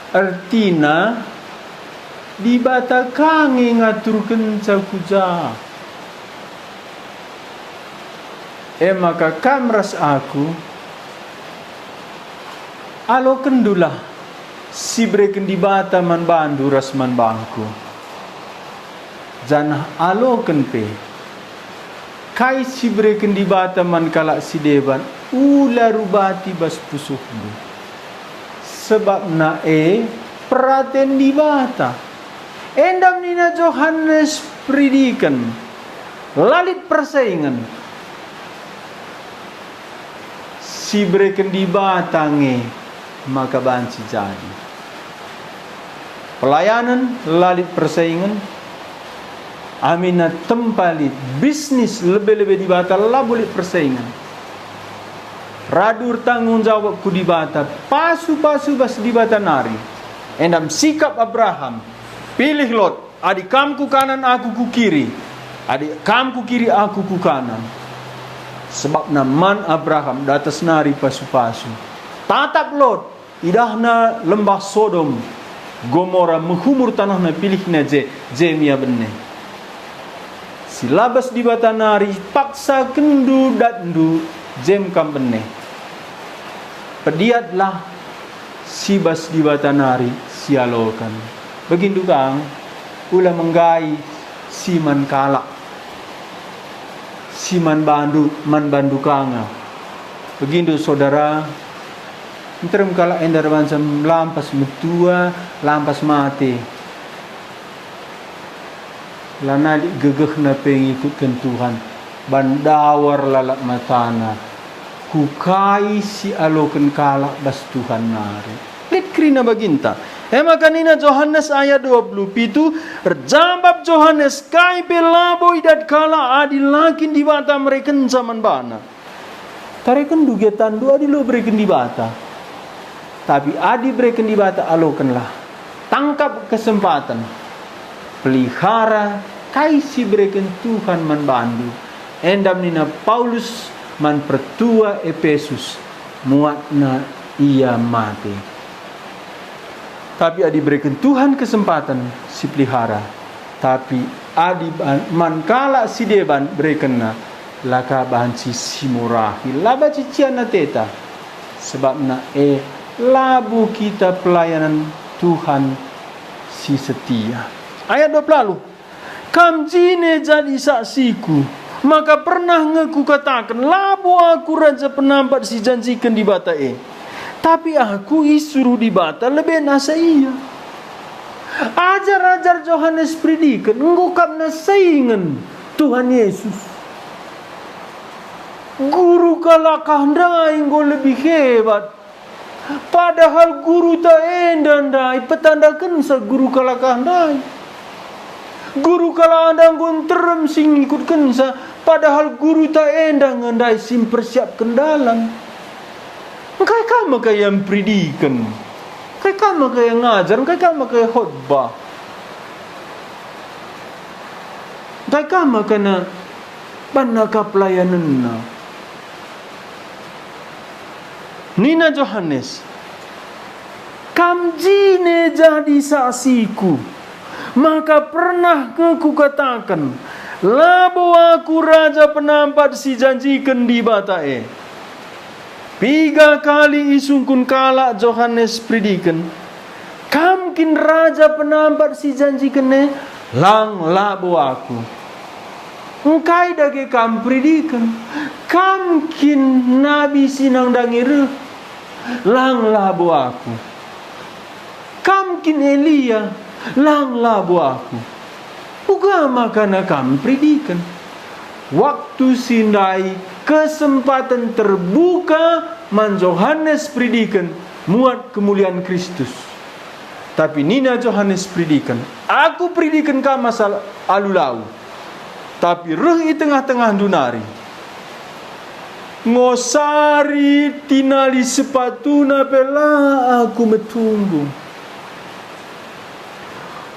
Ertina, Dibata ka nge ngaturkenca ku ja. E maka kam ras aku, alokenndulah si ibereken Dibata man bandu ras man bangku. Janah aloken pe, kai si ibereken Dibata man kalak si deban, ula rubati bas pusuhndu. Sebabna e peraten Dibata. Enda nina Johanes Peridiken, la lit persaingen. Si ibereken Dibata nge maka banci jadi. Pelayanen la lit persaingen, aminna tempa lit, bisnis lebe-lebe Dibata labo lit persaingen. Radu ertanggung jawab ku Dibata, pasu-pasu bas Dibata nari. Enda me sikap Abraham, pilih Lot, adi kam ku kanan aku ku kiri, adi kam ku kiri aku ku kanan. Sebabna man Abraham datas nari pasu-pasu. Tatap Lot, idahna lembah Sodom, Gomora mehumur tanahna pilihna je, je me ia bene. Si la bas Dibata nari paksakenndu datndu, je me kam bene. Pediatlah si bas Dibata nari sialoken. Begindu kang, ula me nggai si man kalak, si man bandu, man bandu kanga. Begindu, saudara, nterem kalak enda erbahanca lampas metua, lampas mate. Lanai lit gegehna pe ngikutken Tuhan, ban dawar lalap matana ku kai si aloken kalak bas Tuhan nari. Lit kerina baginta. E maka nina Johanes ayat dua puluh pitu, erjabap Johanes, kai pe labo idat kalak adi la kin Dibata merekenca man bana. Tarekenndu gia tanndu adi la ibereken Dibata. Tapi adi ibereken Dibata, alokenlah. Tangkap kesempaten. Pelihara kai si ibereken Tuhan man bandu. Enda me nina Paulus man pertua Epesus, muatna ia mate. Tapi adi ibereken Tuhan kesempaten, sipelihara. Tapi adi ban-, man kalak si deban iberekenna, la ka banci simurahi, la banci cian ateta. Sebabna e, labo kita pelayanan Tuhan si setia. Ayat dua puluh, "Kam jine jadi saksiku, maka pernah nge kukataken, labo aku raja penampat si janjiken Dibata e. Tapi aku isuruh Dibata leben asa ia." Ajar-ajar Johanes Peridiken enggo kap nasaingen Tuhan Yesus. Guru kalak ndai enggo lebih hebat. Padahal guru ta enda ndai petandakensa guru kalak ndai. Guru kalak enda enggo nterem si ngikutkensa, padahal guru ta enda nge ndai si mpersiapken dalan. Engkai ka maka ia mperidiken? Engkai ka maka ia ngajar? Engkai ka maka ia khotbah? Engkai ka maka na banna ka pelayanenna? Nina Johanes, "Kam jine jadi saksiku, maka pernah nge kukataken, labo aku raja penampat si janjiken Dibata e." Piga kali isungkun kalak Johanes Peridiken, "Kam kin raja penampat si janjiken e?" "Lang, labo aku." "Engkai dage kam Peridiken? Kam kin nabi si nandangi reh?" "Lang, labo aku." "Kam kin Elia?" "Lang, labo aku." "Uga maka na kam Peridiken." Waktu si ndai kesempaten terbuka man Johanes Peridiken muat kemulian Kristus. Tapi nina Johanes Peridiken, "Aku peridiken kam asal alu lau, tapi reh i tengah-tengahndu nari. Ngosari tinali sepatuna pe la aku metunggung.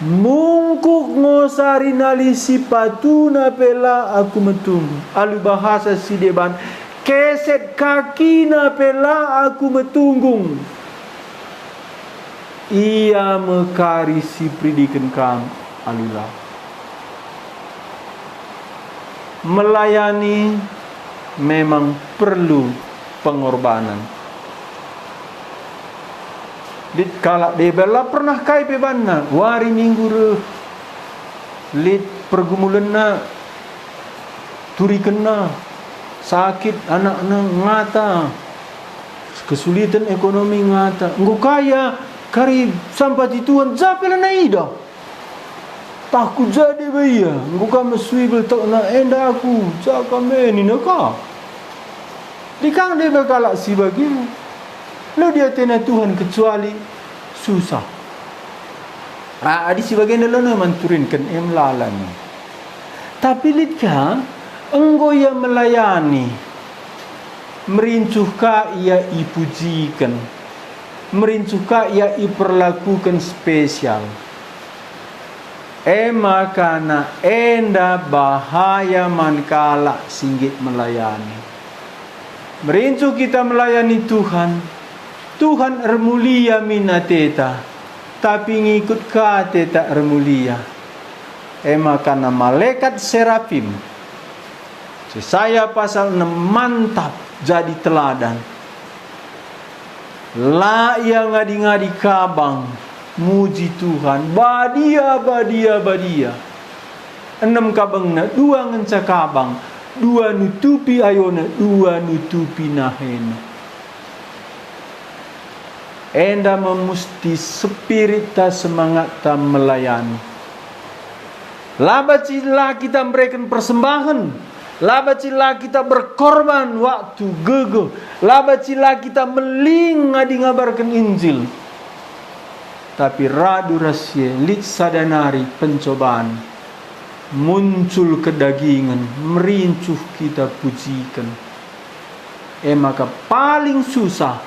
Mungkuk ngosari nali sepatuna pe la aku metunggung." Alu bahasa si deban, "Keset kakina pe la aku metunggung." Ia me kari si peridiken kam alu lau. Melayani memang perlu pengorbanan. Lit kalak deba la pernah kai pe banna, wari Minggu reh, lit pergumulenna, turikenna, sakit anakna, ngata, kesulitan ekonomi, ngata. Enggo kaya kari sampati Tuhan, ja pe la naidah. Tah ku ja deba ia, enggo ka mesui beltekna, enda aku, ja kam e, nina ka. Lit kang deba kalak si bage, la diatena Tuhan kecuali susah. Ah, adi si bagenda la man turinken, em lala nge. Tapi lit ka, enggo ia melayani, merincuh ka ia ipujiken, merincuh ka ia iperlakuken spesial. E maka enda bahaya man kalak si nggit melayani. Merincuh kita melayani Tuhan, Tuhan ermulia min ateta, tapi ngikut ka ateta ermulia. E maka malekat serafim, Jesaya pasal enem mantap jadi teladan. La ia ngadi-ngadi kabang muji Tuhan, "Badia, badia, badia." Enem kabangna, dua ngenca kabang, dua nutupi ayona, dua nutupi nahena. Enda me musti spiritta, semangatta melayani. La banci la kita mereken persembahen, la banci la kita berkorban waktu, gegeh, la banci la kita meling adi ngabarken Injil. Tapi radu ras si e lit sada nari pencoban, muncul kedagingen, merincuh kita pujiken. E maka paling susah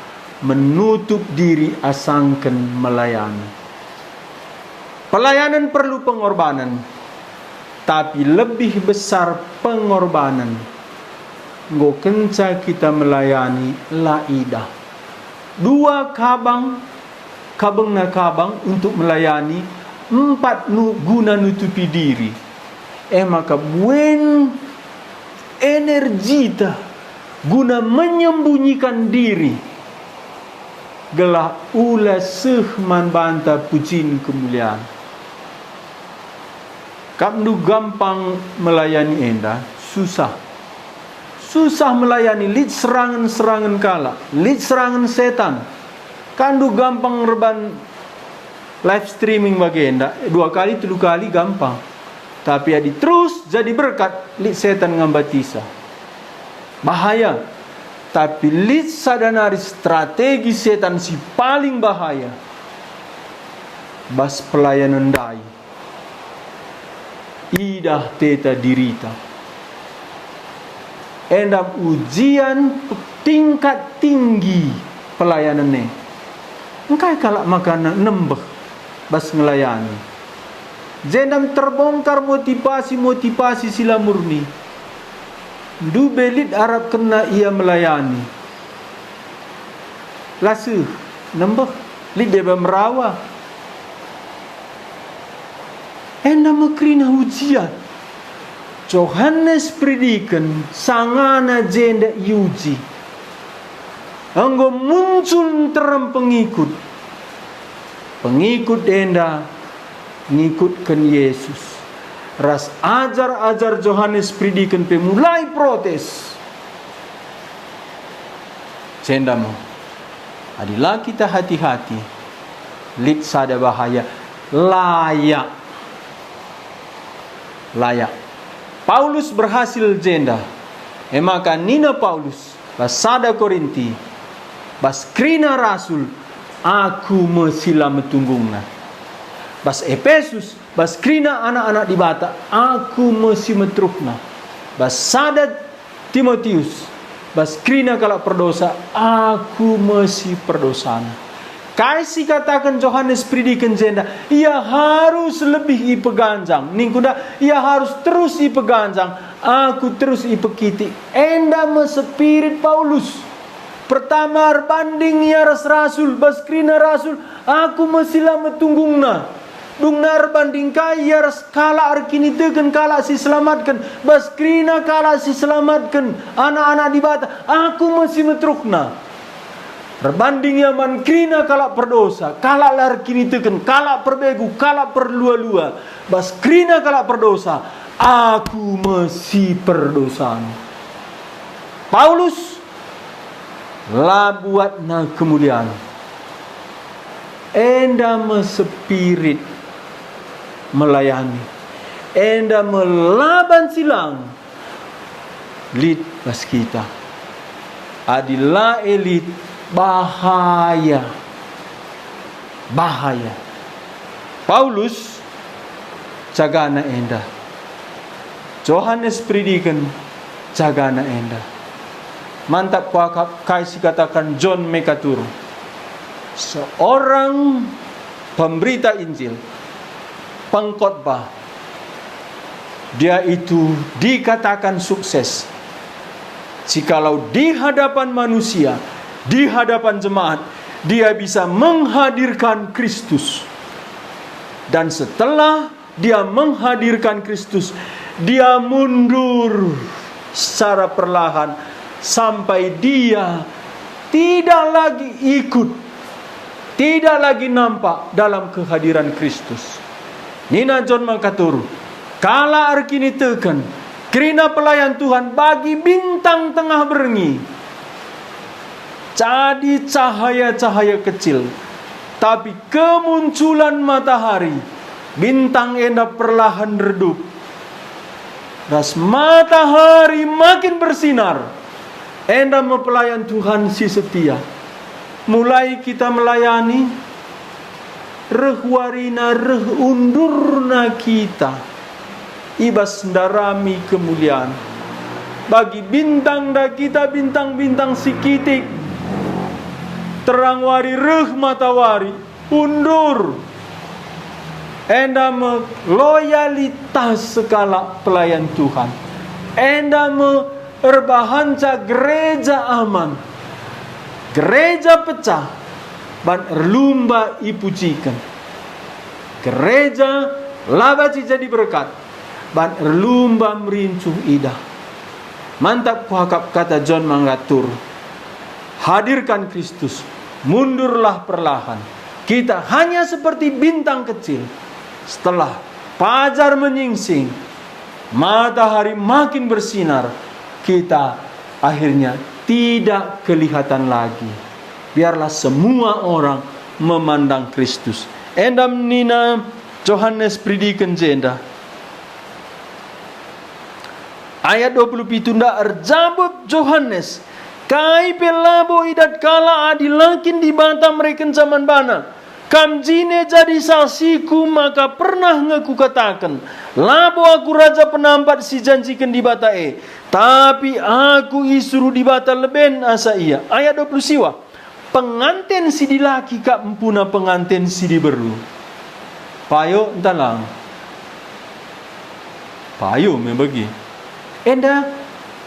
menutup diri asangken melayani. Pelayanen perlu pengorbanen, tapi lebih besar pengorbanen. Enggo kenca kita melayani la idah. Dua kabang, kabengna kabang untuk melayani, empat nu-, guna nutupi diri. E maka buen energita guna menyembunyikan diri, gelah ula seh man banta pujin kemulian. Kapndu gampang melayani enda, susah. Susah melayani, lit serangen-serangen kalak, lit serangen setan. Kapndu gampang erban live streaming bagenda, dua kali, telu kali gampang. Tapi adi terus jadi berkat, lit setan ngambatisa. Bahaya. Tapi lit sada nari strategi setan si paling bahaya bas pelayanen ndai. Idah teta dirita. Enda ujian tingkat tinggi pelayanen e. Engkai kalak maka nembeh bas ngelayani? Jenda terbongkar motivasi-motivasi si la murni. Ndube lit arapkenna ia melayani. La seh nembeh, lit deba merawa. Enda me kerina ujian. Johanes Peridiken sangana jenda iuji. Enggo muncul nterem pengikut. Pengikut enda ngikutken Yesus. Ras ajar-ajar Johanes Peridiken pe mulai protes. Jenda me, adi la kita hati-hati, lit sada bahaya, layak. Layak. Paulus berhasil jenda. E maka nina Paulus bas sada Korinti, bas kerina rasul, aku me si la metunggungna. Bas Epesus, bas kerina anak-anak Dibata, aku me si meteruhna. Bas sada Timotius, bas kerina kalak perdosa, aku me si perdosana. Kai si kataken Johanes Peridiken jenda? Ia harus lebih ipeganjang. Ningkunda, ia harus terus ipeganjang. Aku terus ipekitik. Enda me spirit Paulus. Pertama erbanding ia ras rasul, bas kerina rasul, aku me si la metunggungna. Dungna erbanding kai ia ras kalak erkiniteken, kalak si selamatken, bas kerina kalak si selamatken, anak-anak Dibata, aku me si meteruhna. Erbanding ia man kerina kalak perdosa, kalak la erkiniteken, kalak perbegu, kalak perlua-lua, bas kerina kalak perdosa, aku me si perdosan. Paulus la buatna kemulian. Enda me spirit melayani. Enda me la banci lang lit bas kita. Adi la e lit, bahaya. Bahaya. Paulus cagana enda. Johanes Peridiken cagana enda. Mantap kuakap kai si katakan John MacArthur, seorang pemberita Injil, pengkhotbah. Dia itu dikatakan sukses. Jikalau di hadapan manusia, di hadapan jemaat, dia bisa menghadirkan Kristus. Dan setelah dia menghadirkan Kristus, dia mundur secara perlahan sampai dia tidak lagi ikut, tidak lagi nampak dalam kehadiran Kristus. Nina John MacArthur, kalak erkiniteken, kerina pelayan Tuhan bagi bintang tengah berngi. Jadi cahaya-cahaya kecil, tapi kemunculan matahari, bintang enda perlahan redup. Ras matahari makin bersinar, enda me pelayan Tuhan si setia. Mulai kita melayani, reh warina, reh undurna kita i bas ndarami kemulian. Bagi bintang nda kita bintang-bintang si kitik. Terang wari reh matawari, undur. Enda me loyalitas sekalak pelayan Tuhan. Enda me erbahanca gereja aman. Gereja pecah, ban erlumba ipujiken. Gereja la banci jadi berkat, ban erlumba merincuh idah. Mantap kuakap kata John MacArthur, hadirkan Kristus, mundurlah perlahan. Kita hanya seperti bintang kecil. Setelah pajar menyingsing, matahari makin bersinar, kita akhirnya tidak kelihatan lagi. Biarlah semua orang memandang Kristus. Enda nina Johanes Peridiken jenda. Ayat dua puluh pitu nda erjabap Johanes, "Kai pe labo idat kalak adi la kin Dibata merekenca man bana. Kam jine jadi saksiku maka pernah nge kukataken, labo aku raja penampat si janjiken Dibata e, tapi aku isuruh Dibata leben asa ia." Ayat dua puluh siwa, "Penganten si dilaki kap empuna penganten si diberu." Payo ntalang? Payo me bagi. Enda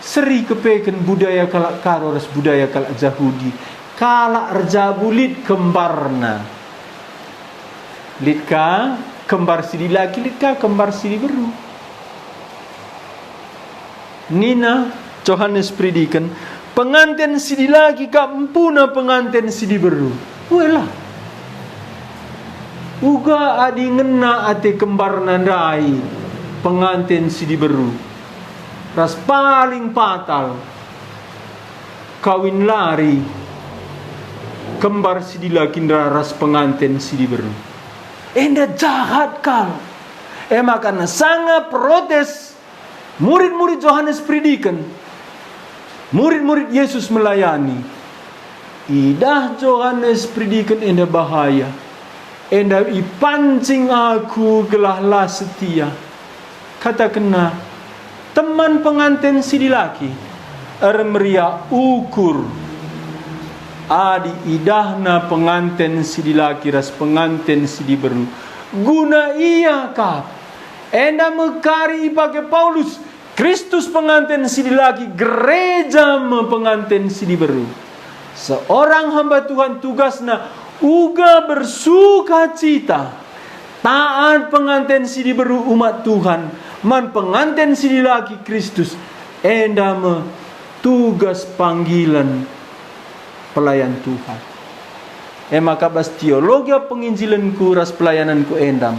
seri kepeken budaya kalak Karo ras budaya kalak Jahudi. Kalak erjabu lit kembarna. Lit ka kembar si dilaki, lit ka kembar si diberu. Nina Johanes Peridiken, "Penganten si dilaki kap empuna penganten si diberu." Welah. Uga adi ngena ate kembarna ndai penganten si diberu, ras paling patal kawin lari kembar si dilaki ndai ras penganten si diberu. Enda jahat kal. E maka sanga protes murid-murid Johanes Peridiken, murid-murid Yesus melayani. Idah Johanes Peridiken enda bahaya, enda ipancing aku gelah la setia. Katakenna, "Teman penganten si dilaki, ermeriah ukur adi idahna penganten si dilaki ras penganten si diberu, guna ia kap." Enda me kari ipake Paulus, Kristus penganten si dilaki, gereja me penganten si diberu. Seorang hamba Tuhan tugasna uga bersukacita, taat penganten si diberu umat Tuhan, man penganten si dilaki Kristus, enda me tugas panggilen pelayan Tuhan. E maka bas teologia penginjilenku ras pelayananku enda,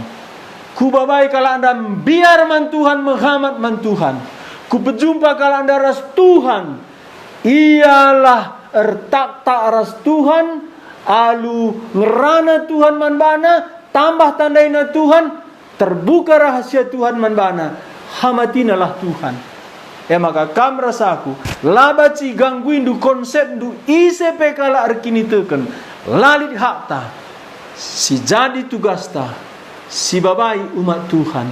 kubabai kalak enda mbiar man Tuhan, mehamat man Tuhan. Kupejumpa kalak enda ras Tuhan. Ialah ertaktak ras Tuhan, alu ngerana Tuhan man bana, tambah tandaina Tuhan, terbuka rahasia Tuhan man bana, hamatinalah Tuhan. E maka kam ras aku, la banci gangguindu konsepndu ise pe kalak erkiniteken, la lit hakta. Si jadi tugasta, sibabai umat Tuhan,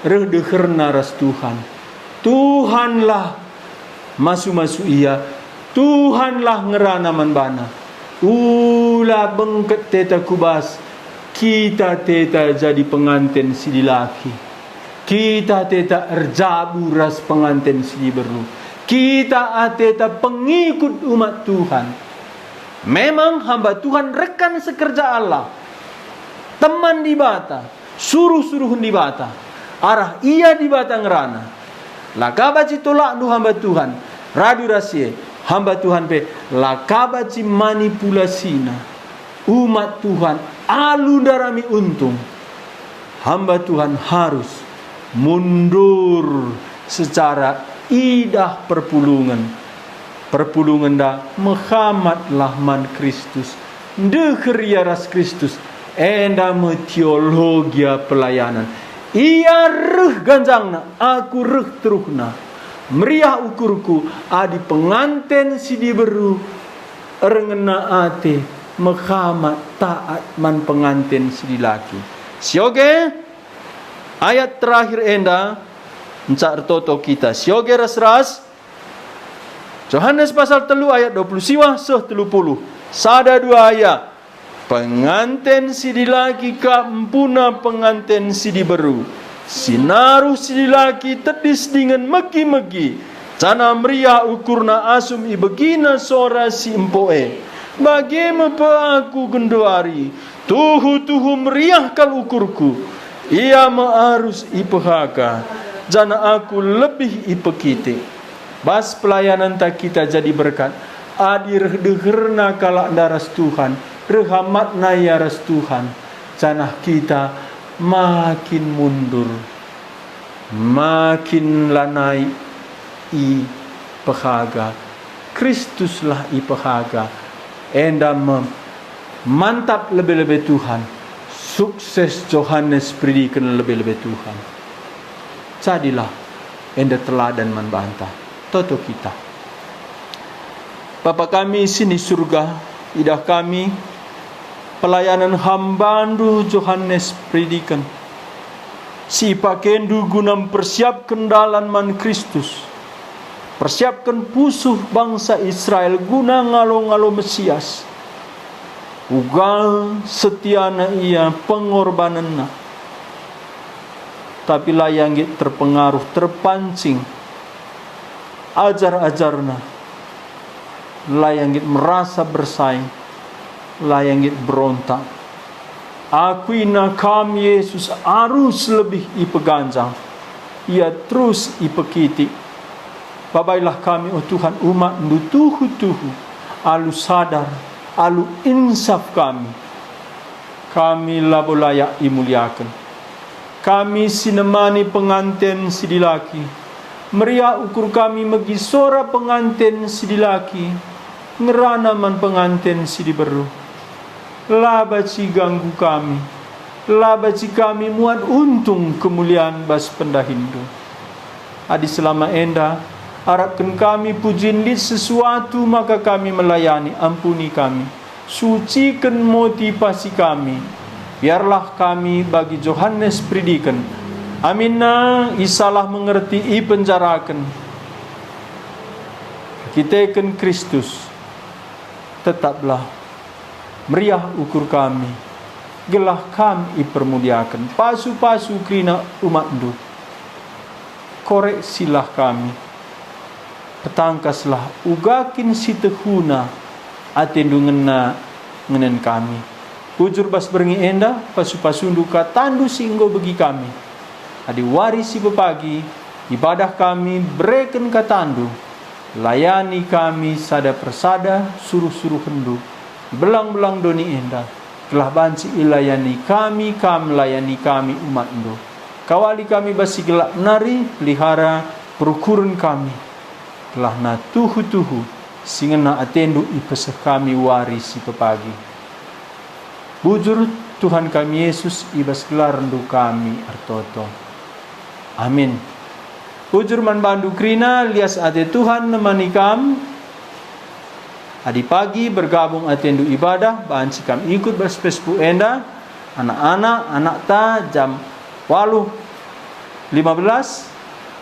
reh deherna ras Tuhan. Tuhanlah masu-masu ia, Tuhanlah ngerana man bana. Ula bengket teta ku bas, kita teta jadi penganten si dilaki. Kita teta erjabu ras penganten si diberu. Kita ateta pengikut umat Tuhan. Memang hamba Tuhan rekan sekerja Allah, teman Dibata, suruh-suruhen Dibata, arah Ia Dibata ngerana. La ka banci tolakndu hamba Tuhan, radu ras e, hamba Tuhan pe la ka banci manipulasina. Umat Tuhan alu ndarami untung. Hamba Tuhan harus mundur secara idah perpulungen. Perpulungenda mehamatlah man Kristus, ndeher ia ras Kristus, enda me teologia pelayanan. Ia reh ganjangna, aku reh teruhna. Meriah ukurku adi penganten si diberu erngena ate, mehamat, taat man penganten si dilaki. Sioge, ayat terakhir enda nca ertoto kita. Sioge ras-ras Johanes pasal telu ayat dua puluh siwah seh telu puluh. Sada dua ayat. Penganten si dilaki kap empuna penganten si diberu. Si naruh si dilaki tedis dingen megi-megi, janah meriah ukurna asum ibegina sora si empo e. Bage me pe aku genduari, tuhu-tuhu meriah kal ukurku. Ia me arus ipehaga, janah aku lebih ipekitik. Bas pelayananta kita jadi berkat, adi reh deherna kalak enda ras Tuhan, reh hamatna ia ras Tuhan, janah kita makin mundur, makin lanai ipehaga. Kristuslah ipehaga, enda me mantap lebe-lebe Tuhan, sukses Johanes Peridiken lebe-lebe Tuhan. Jadilah enda teladan man banta. Toto kita. Bapa kami si ni Surga, idah kami pelayanan hambandu Johanes Peridiken, si ipakendu guna mpersiapken dalan man Kristus, persiapken pusuh bangsa Israel guna ngalo-ngalo Mesias. Uga setiana ia pengorbanenna, tapi la ia nggit terpengaruh, terpancing ajar-ajarna, la ia nggit merasa bersaing, la ia nggit berontak. Akuina kam Yesus arus lebih ipeganjang, ia terus ipekitik. Babailah kami, o Tuhan, umat-Ndu tuhu-tuhu, alu sadar, alu insaf kami. Kami labo layak imuliaken. Kami si nemani penganten si dilaki. Meriah ukur kami megi sora penganten si dilaki, ngerana man penganten si diberu. La banci ganggu kami, la banci kami muat untung kemulian bas pendahiNdu. Adi selama enda arapken kami pujin lit sesuatu maka kami melayani, ampuni kami, suciken motivasi kami. Biarlah kami bagi Johanes Peridiken. Aminna, isalah mengerti, ipenjaraken. Erkiteken Kristus, tetaplah meriah ukur kami, gelah Kam ipermuliaken. Pasu-pasu kerina umat-Ndu. Koreksilah kami. Petangkaslah uga kin si tehuna ate-Ndu ngena ngenen kami. Bujur bas berngi enda, pasu-pasu-Ndu kata-Ndu si enggo begi kami. Adi wari si pepagi, ibadah kami bereken kata-Ndu. Layani kami sada persada suruh-suruhenNdu i belang-belang doni enda, gelah banci ilayani kami Kam, layani kami umatNdu. Kawali kami bas si gelap nari, pelihara perukuren kami, gelahna tuhu-tuhu si ngena ateNdu ipeseh kami wari si pepagi. Bujur Tuhan kami Yesus, i bas gelarNdu kami ertoto. Amin. Bujur man bandu kerina, lias ate Tuhan nemani kam. Adi pagi bergabung atendu ibadah, banci kam ikut bas Facebook enda, anak-anak, anakta jam waluh lima belas,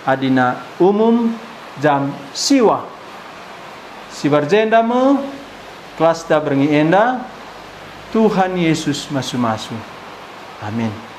adina umum jam siwah. Sibar jenda me kelasta berngi enda. Tuhan Yesus masu-masu. Amin.